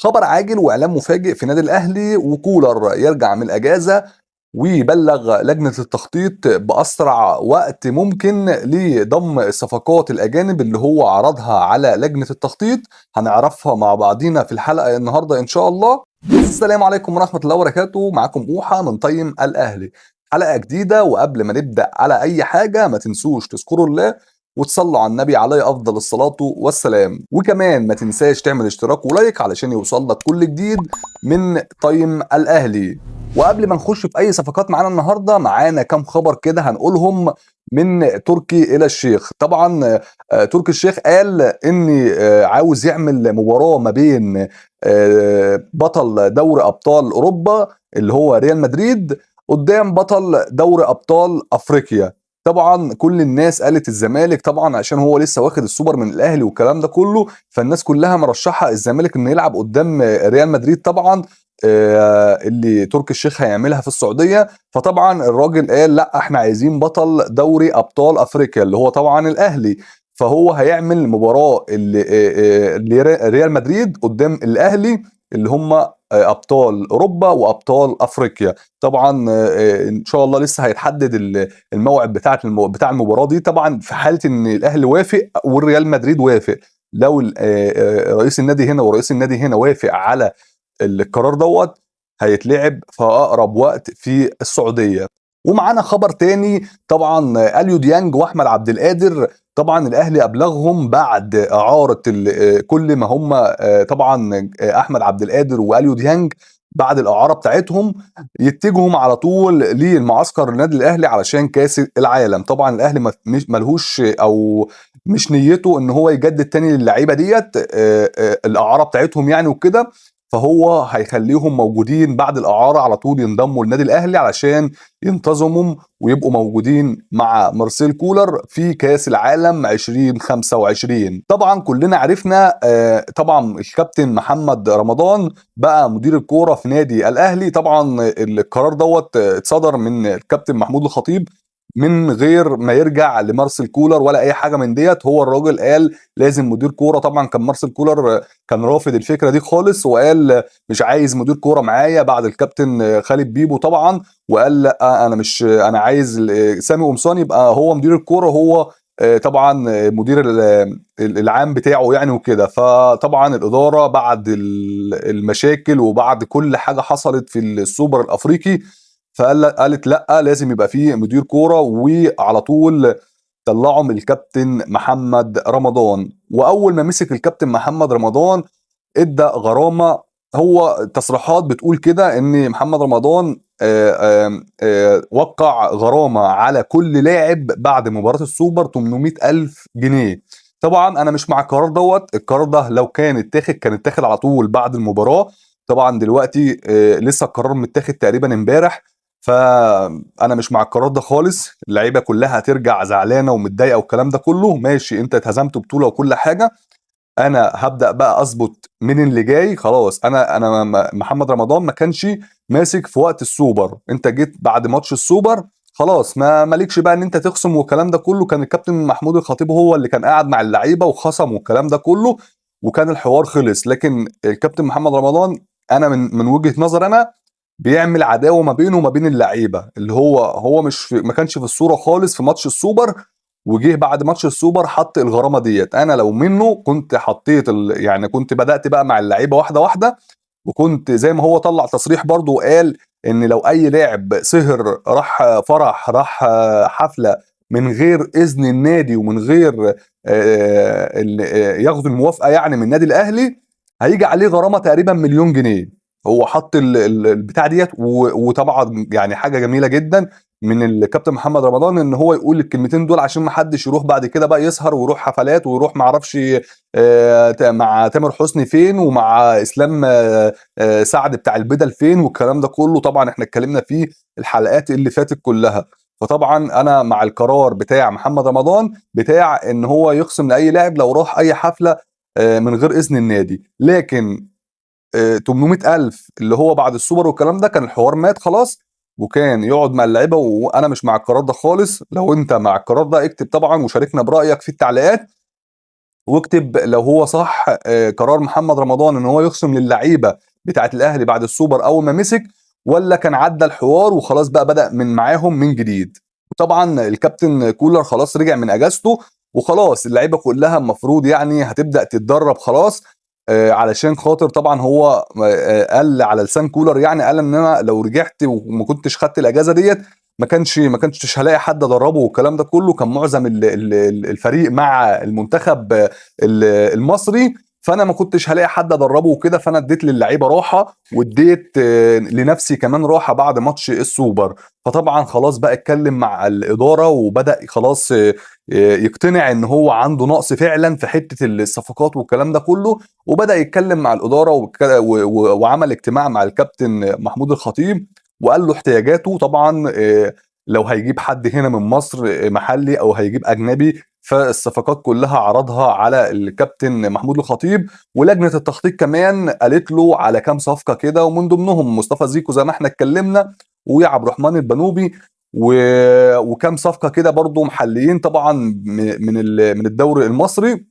خبر عاجل واعلان مفاجئ في نادي الاهلي، وكولر يرجع من الاجازة ويبلغ لجنة التخطيط باسرع وقت ممكن لضم الصفقات الاجانب اللي هو عرضها على لجنة التخطيط. هنعرفها مع بعضينا في الحلقة النهارده ان شاء الله. السلام عليكم ورحمة الله وبركاته، معاكم اوحى من طيم الاهلي، حلقة جديده. وقبل ما نبدا على اي حاجة ما تنسوش تذكروا الله وتصلوا على النبي عليه افضل الصلاة والسلام، وكمان ما تنساش تعمل اشتراك ولايك علشان يوصل لك كل جديد من طيم الاهلي. وقبل ما نخش في اي صفقات معانا النهارده، معانا كام خبر كده هنقولهم من تركي الى الشيخ. طبعا تركي الشيخ قال ان عاوز يعمل مباراة ما بين بطل دوري ابطال اوروبا اللي هو ريال مدريد قدام بطل دوري ابطال افريقيا. طبعا كل الناس قالت الزمالك، طبعا عشان هو لسه واخد السوبر من الاهلي والكلام ده كله، فالناس كلها مرشحة الزمالك انه يلعب قدام ريال مدريد، طبعا اللي تركي الشيخ هيعملها في السعودية. فطبعا الراجل قال لا، احنا عايزين بطل دوري ابطال افريقيا اللي هو طبعا الاهلي، فهو هيعمل مباراة اللي ريال مدريد قدام الاهلي اللي هم ابطال اوروبا وابطال افريقيا. طبعا ان شاء الله لسه هيتحدد الموعد بتاع المباراة دي، طبعا في حاله ان الاهلي وافق والريال مدريد وافق. لو رئيس النادي هنا ورئيس النادي هنا وافق على القرار دوت، هيتلعب في اقرب وقت في السعودية. ومعانا خبر تاني، طبعا اليو ديانج واحمد عبد القادر، طبعا الاهلي ابلغهم بعد اعاره كل ما هم طبعا احمد عبد القادر واليو ديانج بعد الاعارة بتاعتهم يتجهوا على طول للمعسكر النادي الاهلي علشان كاس العالم. طبعا الاهلي ملهوش او مش نيته ان هو يجدد تاني للعيبة ديت الاعارة بتاعتهم يعني وكده، فهو هيخليهم موجودين بعد الاعارة على طول ينضموا للنادي الاهلي علشان ينتظموا ويبقوا موجودين مع مارسيل كولر في كاس العالم 2025. طبعا كلنا عرفنا طبعا الكابتن محمد رمضان بقى مدير الكورة في نادي الاهلي. طبعا القرار دوت اتصدر من الكابتن محمود الخطيب من غير ما يرجع لمارسيل كولر ولا اي حاجة من ديت. هو الراجل قال لازم مدير كورة. طبعا كان مارسيل كولر كان رافض الفكرة دي خالص وقال مش عايز مدير كورة معايا بعد الكابتن خالد بيبو طبعا، وقال لا انا مش، انا عايز سامي قمصان يبقى هو مدير الكورة، هو طبعا مدير العام بتاعه يعني وكده. فطبعا الادارة بعد المشاكل وبعد كل حاجة حصلت في السوبر الافريقي فقالت لا لازم يبقى فيه مدير كورة، وعلى طول طلعوا من الكابتن محمد رمضان. واول ما مسك الكابتن محمد رمضان ادى غرامة. هو تصريحات بتقول كده ان محمد رمضان وقع غرامة على كل لاعب بعد مباراة السوبر 800,000 جنيه. طبعا انا مش مع القرار دوت. القرار ده لو كان اتاخد كان اتاخد على طول بعد المباراة. طبعا دلوقتي لسه القرار متاخد تقريبا امبارح، فانا مش مع القرار ده خالص. اللعيبة كلها هترجع زعلانة ومتضايقه والكلام ده كله. ماشي، انت اتهزمت بطوله وكل حاجة، انا هبدا بقى اظبط من اللي جاي. خلاص انا محمد رمضان ما كانش ماسك في وقت السوبر، انت جيت بعد ماتش السوبر خلاص ما مالكش بقى ان انت تخصم والكلام ده كله. كان الكابتن محمود الخطيب هو اللي كان قاعد مع اللعيبة وخصم والكلام ده كله، وكان الحوار خلص. لكن الكابتن محمد رمضان انا من وجهه نظر انا بيعمل عداوة ما بينه وما بين اللعيبة، اللي هو مش في، ما كانش في الصورة خالص في ماتش السوبر، وجه بعد ماتش السوبر حط الغرامة ديت. انا لو منه كنت حطيت يعني كنت بدات بقى مع اللعيبة واحدة واحدة، وكنت زي ما هو طلع تصريح برضه وقال ان لو اي لاعب سهر راح فرح راح حفلة من غير اذن النادي ومن غير ياخد الموافقة يعني من النادي الاهلي، هيجي عليه غرامة تقريبا 1,000,000 جنيه. هو حط البتاع ديت، وطبعا يعني حاجة جميلة جدا من الكابتن محمد رمضان ان هو يقول الكلمتين دول عشان ما حدش يروح بعد كده بقى يسهر ويروح حفلات ويروح ما اعرفش مع تامر حسني فين ومع اسلام سعد بتاع البدل فين والكلام ده كله. طبعا احنا اتكلمنا فيه الحلقات اللي فاتت كلها. فطبعا انا مع القرار بتاع محمد رمضان بتاع ان هو يخصم لاي لاعب لو راح اي حفلة من غير اذن النادي. لكن 800,000 اللي هو بعد السوبر والكلام ده كان الحوار مات خلاص، وكان يقعد مع اللعيبة. وانا مش مع القرار ده خالص. لو انت مع القرار ده اكتب طبعا وشاركنا برايك في التعليقات. واكتب لو هو صح قرار محمد رمضان ان هو يخصم للعيبة بتاعه الاهلي بعد السوبر اول ما مسك، ولا كان عدى الحوار وخلاص بقى بدأ من معاهم من جديد. وطبعا الكابتن كولر خلاص رجع من اجازته، وخلاص اللعيبة كلها المفروض يعني هتبدأ تتدرب خلاص، علشان خاطر طبعا هو قال على لسان كولر، يعني قال ان انا لو رجعت وما كنتش خدت الاجازة ديت ما كنتش هلاقي حد ادربه والكلام ده كله، كان معظم الفريق مع المنتخب المصري، فانا ما كنتش هلاقي حد ادربه وكده، فانا اديت للعيبة راحة واديت لنفسي كمان راحة بعد ماتش السوبر. فطبعا خلاص بقى اتكلم مع الادارة وبدا خلاص يقتنع ان هو عنده نقص فعلا في حتة الصفقات والكلام ده كله، وبدا يتكلم مع الادارة وعمل اجتماع مع الكابتن محمود الخطيب وقال له احتياجاته. طبعا لو هيجيب حد هنا من مصر محلي او هيجيب اجنبي، فالصفقات كلها عرضها على الكابتن محمود الخطيب، ولجنه التخطيط كمان قالت له على كام صفقة كده، ومن ضمنهم مصطفى زيكو زي ما احنا اتكلمنا، وعبد الرحمن البانوبي، وكام صفقة كده برضو محليين طبعا من الدوري المصري،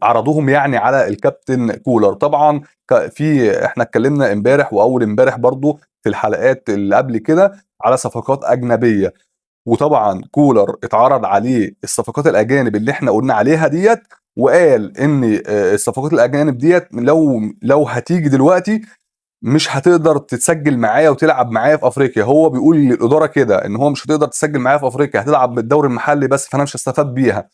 عرضوهم يعني على الكابتن كولر. طبعا في احنا اتكلمنا امبارح واول امبارح برضو في الحلقات اللي قبل كده على صفقات اجنبية، وطبعا كولر اتعرض عليه الصفقات الاجانب اللي احنا قلنا عليها ديت، وقال ان الصفقات الاجانب ديت لو هتيجي دلوقتي مش هتقدر تتسجل معايا وتلعب معايا في افريقيا. هو بيقول للادارة كده ان هو مش هتقدر تسجل معايا في افريقيا، هتلعب بالدوري المحلي بس، فانا مش هستفاد بيها.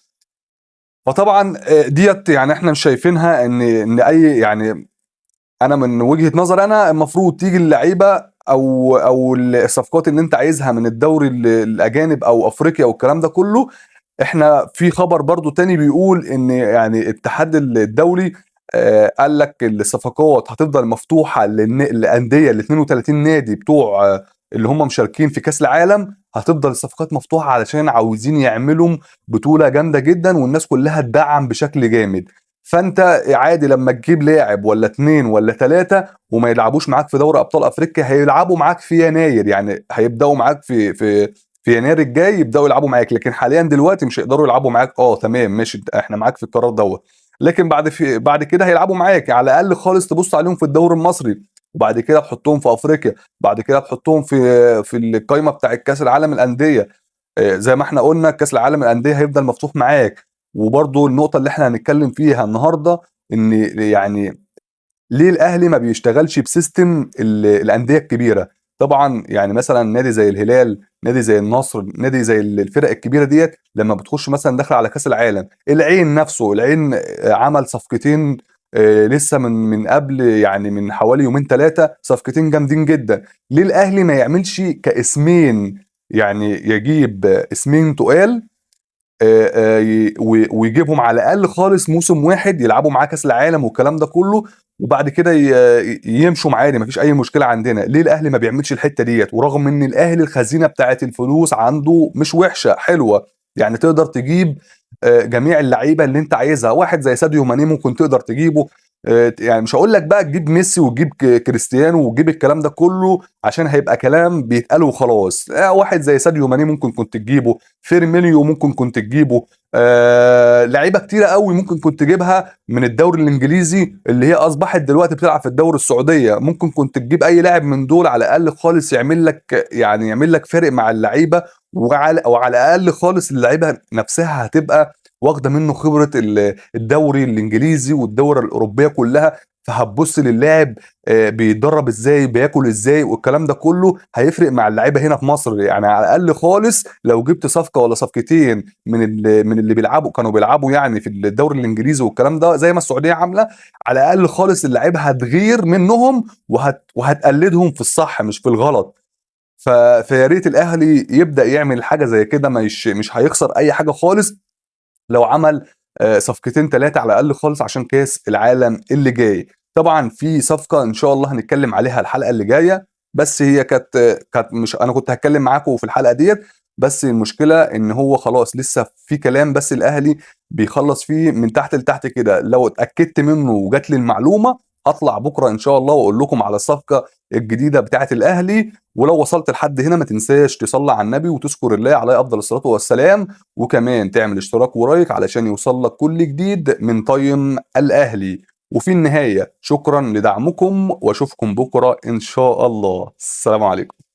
فطبعا ديت يعني احنا مش شايفينها ان اي، يعني انا من وجهه نظر انا المفروض تيجي اللعيبة او الصفقات اللي انت عايزها من الدوري الاجانب او افريقيا والكلام ده كله. احنا في خبر برضو تاني بيقول ان يعني الاتحاد الدولي قال لك الصفقات هتفضل مفتوحة للاندية ال 32 نادي بتوع اللي هم مشاركين في كاس العالم، هتفضل الصفقات مفتوحة علشان عاوزين يعملوا بطوله جامدة جدا والناس كلها تدعم بشكل جامد. فانت عادي لما تجيب لاعب ولا 2 ولا 3 وما يلعبوش معاك في دوري ابطال افريقيا، هيلعبوا معاك في يناير، يعني هيبداوا معاك في يناير الجاي يبداوا يلعبوا معاك، لكن حاليا دلوقتي مش هيقدروا يلعبوا معاك. تمام ماشي، احنا معاك في القرار دوت، لكن بعد كده هيلعبوا معاك. على الاقل خالص تبص عليهم في الدوري المصري، وبعد كده تحطهم في افريقيا، بعد كده تحطهم في القايمة بتاع كاس العالم الاندية. زي ما احنا قلنا كاس العالم الاندية هيفضل مفتوح معاك. وبرضو النقطة اللي احنا هنتكلم فيها النهارده ان يعني ليه الاهلي ما بيشتغلش ب system الاندية الكبيرة. طبعا يعني مثلا نادي زي الهلال، نادي زي النصر، نادي زي الفرق الكبيرة ديت لما بتخش مثلا داخله على كاس العالم، العين نفسه، العين عمل صفقتين لسه من قبل، يعني من حوالي يومين 3، صفقتين جامدين جدا. ليه الاهلي ما يعملش كاسمين، يعني يجيب اسمين تقال، ويجيبهم على الاقل خالص موسم واحد يلعبوا معاه كاس العالم والكلام ده كله، وبعد كده يمشوا معاه، مفيش اي مشكلة عندنا. ليه الاهلي ما بيعملش الحتة ديت؟ ورغم ان الاهلي الخزينة بتاعت الفلوس عنده مش وحشة، حلوة، يعني تقدر تجيب جميع اللعيبة اللي انت عايزها. واحد زي ساديو ماني ممكن تقدر تجيبه، يعني مش هقول لك بقى تجيب ميسي وتجيب كريستيانو وتجيب الكلام ده كله عشان هيبقى كلام بيتقال وخلاص. واحد زي ساديو ماني ممكن كنت تجيبه، فيرمينيو ممكن كنت تجيبه، لعيبة كتيرة قوي ممكن كنت تجيبها من الدوري الانجليزي اللي هي اصبحت دلوقتي بتلعب في الدوري السعودية. ممكن كنت تجيب اي لاعب من دول على الاقل خالص يعمل لك فارق مع اللعيبة، وعلى الاقل خالص اللعيبة نفسها هتبقى واخده منه خبره الدوري الانجليزي والدوري الاوروبية كلها، فهتبص للاعب بيتدرب ازاي، بياكل ازاي، والكلام ده كله هيفرق مع اللعيبة هنا في مصر. يعني على الاقل خالص لو جبت صفقة ولا صفقتين من اللي كانوا بيلعبوا يعني في الدوري الانجليزي والكلام ده زي ما السعودية عامله، على الاقل خالص اللعيبة هتغير منهم وهتقلدهم في الصح مش في الغلط. فيا ريت الاهلي يبدا يعمل حاجة زي كده، مش هيخسر اي حاجة خالص لو عمل صفقتين 3 على الاقل خالص عشان كاس العالم اللي جاي. طبعا في صفقة ان شاء الله هنتكلم عليها الحلقة اللي جاية، بس هي كانت مش انا كنت هتكلم معاكم في الحلقة ديت، بس المشكلة ان هو خلاص لسه في كلام، بس الاهلي بيخلص فيه من تحت لتحت كده. لو اتاكدت منه وجات لي المعلومة هطلع بكره ان شاء الله واقول لكم على الصفقة الجديدة بتاعه الاهلي. ولو وصلت لحد هنا ما تنساش تصلي على النبي وتذكر الله عليه افضل الصلاة والسلام، وكمان تعمل اشتراك ولايك علشان يوصل لك كل جديد من تايم الاهلي. وفي النهاية شكرا لدعمكم، واشوفكم بكره ان شاء الله. السلام عليكم.